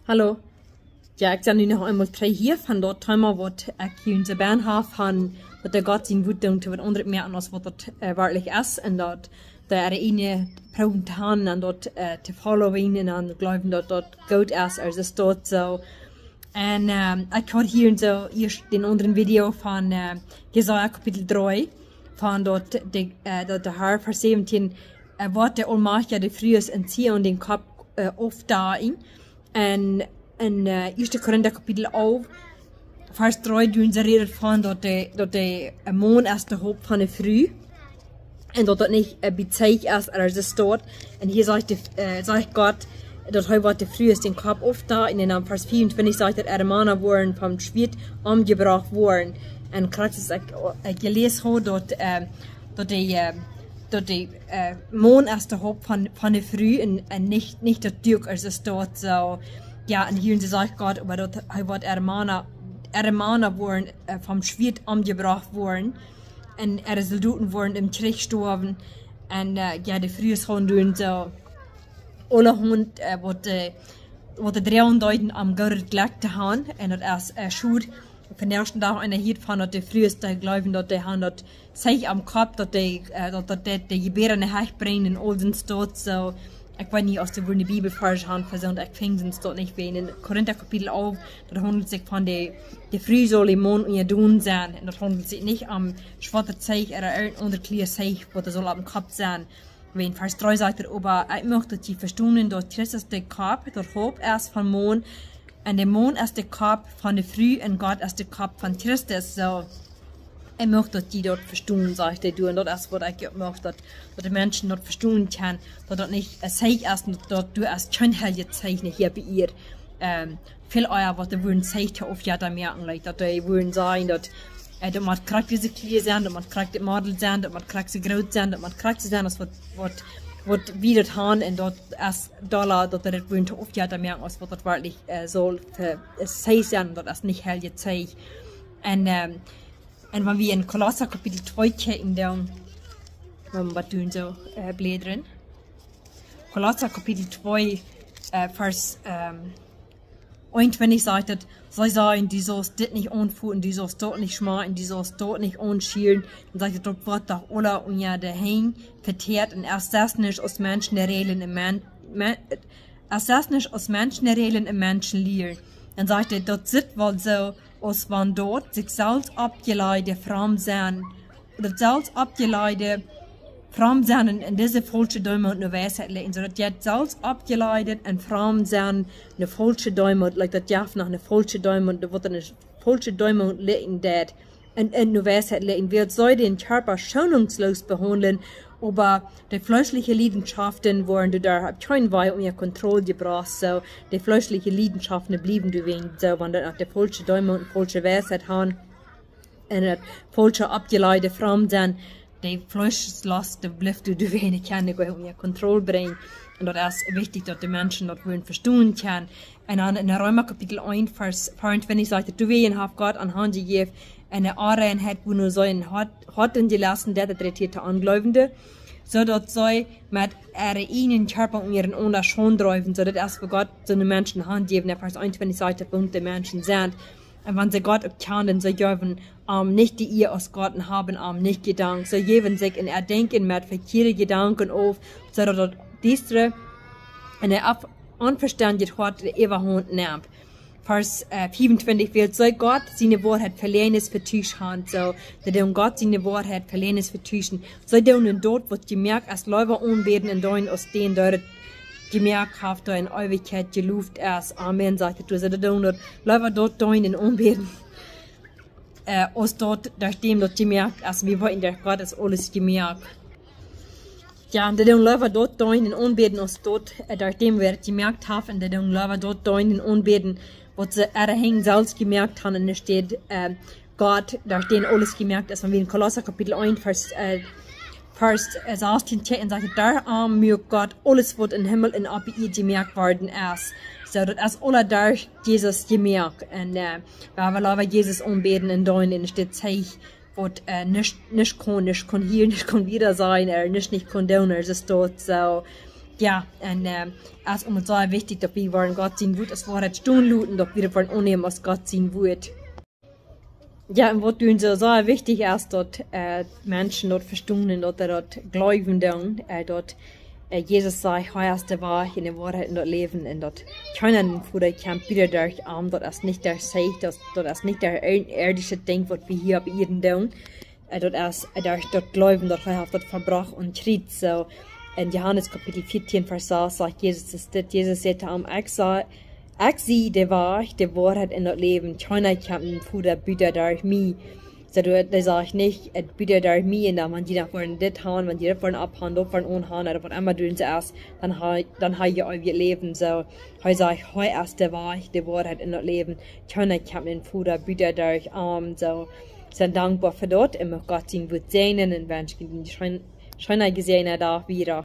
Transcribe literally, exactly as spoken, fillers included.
Hallo. Jo, ekj sie nu noch eemol trigj hia von daut Thema, waut ekj hia en de Bän hab, von daut de Gott sien Wuat doonk to waut aundret moaken aus waut daut, äh, werkjlich es. Un daut de äare eene Proowen to haben un daut, äh, to followen un dan jleewen daut daut goot es, aus et steit soo. Un, ähm, ekj haud hia soo ieescht dän aundren Video von, äh, Jesaja Kapitel dree, von daut de, äh, daut de Herr, Varsch säwentieen, äh, woat de Aulmajchtja de Frues en Zion dän Kopp, äh, aufdakjen. Un en, äh, ieeschte Korinta Kapitel alf, Varsch dree, doa es de Räd von daut de, daut de, äh, Maun es de Haupt von de Fru. Un daut daut nich, äh, bezeichnet es, aus et steit. Un hia sajcht de, äh, sajcht Gott, daut hee woat de Frues dän Kopp aufdakjen. Un en Varsch vea un twintich sajcht daut äare Mana woaren vom Schwieet omjebrocht woaren. Un krakjt aus ekj, ekj jeläsen haud daut, äh, daut de, äh, daut de, äh, Maun es de Haupt von, von de Fru un, un nich, nich daut Duak, aus et steit soo. Jo, un hia sajcht Gott, oba daut hee woat äare Mana, äare Mana woaren, äh, vom Schwieet omjebrocht woaren. Un äare Soldoten woaren em Kjrich stoawen. Un, äh, jo, de Frues gonen doonen soo aulahaunt, äh, waut, äh, waut de Droagen deeden om Gott jlikj to haben. Un daut es, äh, schod. Vondoag dän Dach en de Tiet von daut de Frues dee jleewen daut dee haben daut Zeich aum Kopp, daut dee, äh, daut, daut dee, de Jebäa en de Hecht brinjen un aul soon Stoff, soo. Ekj weet nich aus dee wudden de Bibelvarsch haben, fa soont, ekj finj soon Stoff nich, wiels en Korinta Kapitel alf, daut haundelt sikj von de, de Fru saul dän Maun unjadonen sennen. Un daut haundelt sikj nich om schwoatet Zeich ooda een aundret Kjleet Zeich, waut doa saul aum Kopp sennen. Wiels en Varsch dree sajcht et: "Oba ekj mucht daut jie vestonen, daut Christus de Kopp, daut Haupt es vom Maun, un de Maun es de Kopp von de Fru, un Gott es de Kopp von Christus." Soo, ekj mucht daut jie daut vestonen, sajcht hee doa. Un daut es waut ekj uk mucht, daut, daut de Menschen daut vestonen kjennen, daut daut nich een Zeich es, daut, daut du aus kjeen heiljet Zeich nich hia bie äa, ähm, väl ea waut dee wudden Zeich to aufjemoakt, like, daut dee wudden sajen daut, äh, daut mott krakjt dise Kjleeda sennen, daut mott krakjt dit Model sennen, daut mott krakjt soo groot sennen, daut mott krakjt soo sennen aus waut, waut, waut wie daut haben, un daut es dolla, daut dee daut wudden to aufjemoakt aus waut daut werkjlich, äh, saul fa, äh, Zeich sennen, daut es nich heiljet Zeich. Un, ähm, un wan wie en Kolossa Kapitel twee kjikjen, dan, wan wie waut doonen soo, äh, bläden. Kolossa Kapitel twee, äh, Varsch, ähm, eenuntwintich sajcht et: "See sajen, du saust dit nich aunfoten, du saust daut nich schmakjen, du saust daut nich aunschieren." Un sajcht et: "Daut woat doch aula unja de Henj veteat, un es daut nich aus Menschen de Räajlen un Men-, Men-, es daut nich aus Menschen de Räajlen un Menschen lieren." Un sajcht et: "Daut sitt woll soo, aus wan daut sikj selfst oppjeleide Fromm sennen, daut selfst oppjeleide Fromm sennen un, un dise faulsche Deemoot no Weisheit lieren, soo daut jie selfst oppjeleide un fromm sennen no faulsche Deemoot, like daut jeft noch ne faulsche Deemoot, daut woat ne faulsche Deemoot lieren daut, un, un no Weisheit lieren, wiels see dän Kjarpa schonungslos behaundlen, oba de fleeschliche Liedenschaften woaren doaderch opp kjeen Wajch unja Kontroll jebrocht, soo de fleeschliche Liedenschaften bliewen doawäajen, soo wan daut noch de faulsche Deemoot un faulsche Weisheit haben." Un daut faulsche oppjeleide Fromm sennen, de Fleeschlust, dee blift doa, dee woat nich kjennen, dee woat unja Kontroll brinjen. Un daut es wichtich, daut de Menschen daut wudden vestonen kjennen. Un dan en Reema Kapitel eent, Varsch vea un twintich sajcht et: "Doawäajen haft Gott an Haunt jejäft, un de Onreinheit, wua no see en Hoat, Hoaten jeloten, daut et reteet de Onjleewende, soo daut see met äaren eenen Kjarpa unjarenaunda Schaund dreewen." Soo daut es fa Gott, soone Menschen Haunt jäwen. En Varsch eenuntwintich sajcht et, woo de Menschen sent. Un wan see Gott uk kjanen, see jäwen am nich de Ea aus Gott un haben am nich jedankt. See jäwen sikj en äa Denkjen met vekjieede Jedanken auf, soo daut daut Diestre un de Auf-, onvestendje Hoat de Äwahaunt nemt. Varsch, äh, vea un twintich: "Wiels see Gott siene Woarheit fa Läajes vetuscht haben", soo, dee doonen Gott siene Woarheit fa Läajes vetuschen. See doonen daut, waut jemoakt es, leewa aunbäden un deenen aus dän, dee daut jemoakt haft, dee en Eewichkjeit jeloft es. Amen, sajcht et doa. See doonen daut, leewa daut deenen un aunbäden, äh, aus daut, derch däm daut jemoakt es. Wie weeten, derch Gott es aules jemoakt. Jo, un dee doonen leewa daut deenen un aunbäden aus daut, äh, derch däm wäa et jemoakt haft, un dee doonen leewa daut deenen un aunbäden, waut see äare Henj selfst jemoakt haben, enne Städ, äh, Gott, derch dän aules jemoakt es. Wan wie en Kolossa Kapitel eent, Varsch, äh, Varsch, äh, sastieen kjikjen, sajcht et: "Doaromm muak Gott aules, waut em Himmel un oppe Ieed jemoakt worden es." Soo, daut es aula derch Jesus jemoakt. Un, äh, wie wellen leewa Jesus aunbäden un deenen enne Städ Zeich, waut, äh, nich, nich kaun, nich kaun hieren, nich kaun wieda sajen, äh, nich, nich kaun doonen, aus et steit, soo. Jo, un es uk sea wichtich daut wie woaren Gott sien Wuat aus Woarheit stonen loten, daut wie daut woaren aunnämen aus Gott sien Wuat. Jo, un waut dan soo sea wichtich es, daut Menschen daut vestonen, daut see daut jleewen doonen, daut Jesus sajcht: "Hee es de Wajch un de Woarheit un daut Läwen", un daut kjeena no dän Voda kjemt buta derch am. Daut es nich derch Seenen, daut es nich derch irdischet Dinkj waut wie hia opp Ieed doonen. Daut es derch daut jleewen daut hee haft daut vollbrocht aum Kjriez. Soo en Johanes Kapitel vieetieen Varsch sas sajcht Jesus dit: Jesus säd to am: "Ekj sie de Wajch, de Woarheit un daut Läwen. Kjeena kjemt no dän Voda buta derch mie." Soo, dee sajcht nich: "Et buta derch mie, un dan wan jie noch woaren dit han, wan jie daut woaren opphan, daut woaren aunhan, ooda waut emma doonen see es, dan ha jie eewjet Läwen." Soo, hee sajcht: "Hee es de Wajch, de Woarheit un daut Läwen. Kjeena kjemt no dän Voda buta derch am." Soo, wie sent dankboa fa daut un mucht Gott sien Wuat säajnen un wensch junt eenen scheenen jesäajenden Dach wieda.